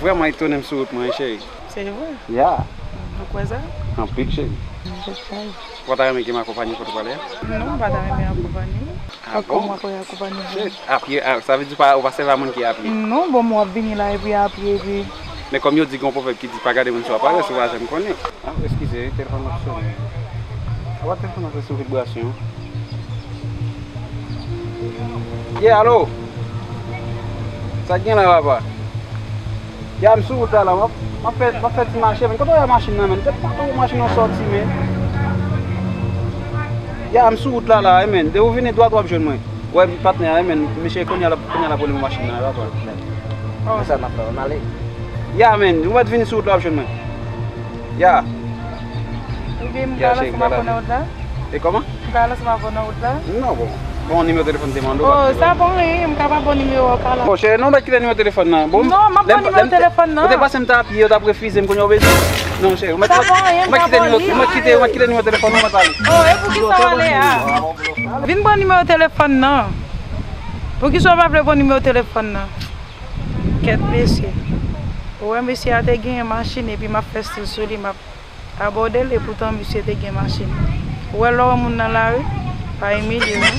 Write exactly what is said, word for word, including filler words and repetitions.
Vrèman etone m sou wout mwen, cheri. Se vre? Ya. Ou kwè sa? Anpil, cheri. Ou pa ta renmen ke m akonpanye w kote w prale a? Non, m pa ta renmen akonpanye w. Ah bon? Kòman w ap akonpanye w? Shit, a pye, ah, sa vle di pa, ou pa sèvi a moun ki a pye? Non, bon, m w ap vini la epi a pye, epi. Men kòm yo di gen yon pwovèb ki di pa gade moun sou aparans, ou pa janm konnen. Ah, eskize, wi, telefòn nan sonnen. Ou wè telefòn nan se sou vibrasyon. Yeah, alo? Sa k gen la, papa? Ya, m sou wout la, la. M ap, m ap fè, m ap fè ti mache, men. Kote w wè machin nan, men? Tèt pa tou machin nan sòti, men. Ya, m sou wout la, la, wi, men. Depi w vini dwat, w ap jwenn mwen. Wè, patnè a, wi, men. Misye kounye a l ap, kounye a l ap rele m machin nan, papa. Oh. Sa n ap fè, ann ale. Ya, men. Ou mèt vini sou wout la, w ap jwenn mwen. Ya. Ebyen, m ka lanse m ap pran nan wout la? E kòman? M ka lanse m ap pran nan wout la? Non, bon. Bon, nimewo telefòn te mande w. Oh, sa bon, wi, m ka pa bon nimewo a, w ka la. Bon, cheri, non, m pa kite nimewo telefòn nan. Bon, non, m ap bon nimewo telefòn nan. Ou te pase m ta apiye, ou t ap refize m, kounye a ou bezwen. Non, cheri, ou mèt kite nimewo, ou mèt kite, ou mèt kite nimewo telefòn nan, ou mèt ale. Oh, e poukisa w ale a? Vin pran nimewo telefòn nan. Poukisa w pa vle pran nimewo telefòn nan? Kèt mesye. Ou wè mesye a te genyen machin epi m ap fè stil sou li, m ap abòde l, epoutan misye te gen machin. Ou wè lè w wè moun nan lari, pa imilye l non.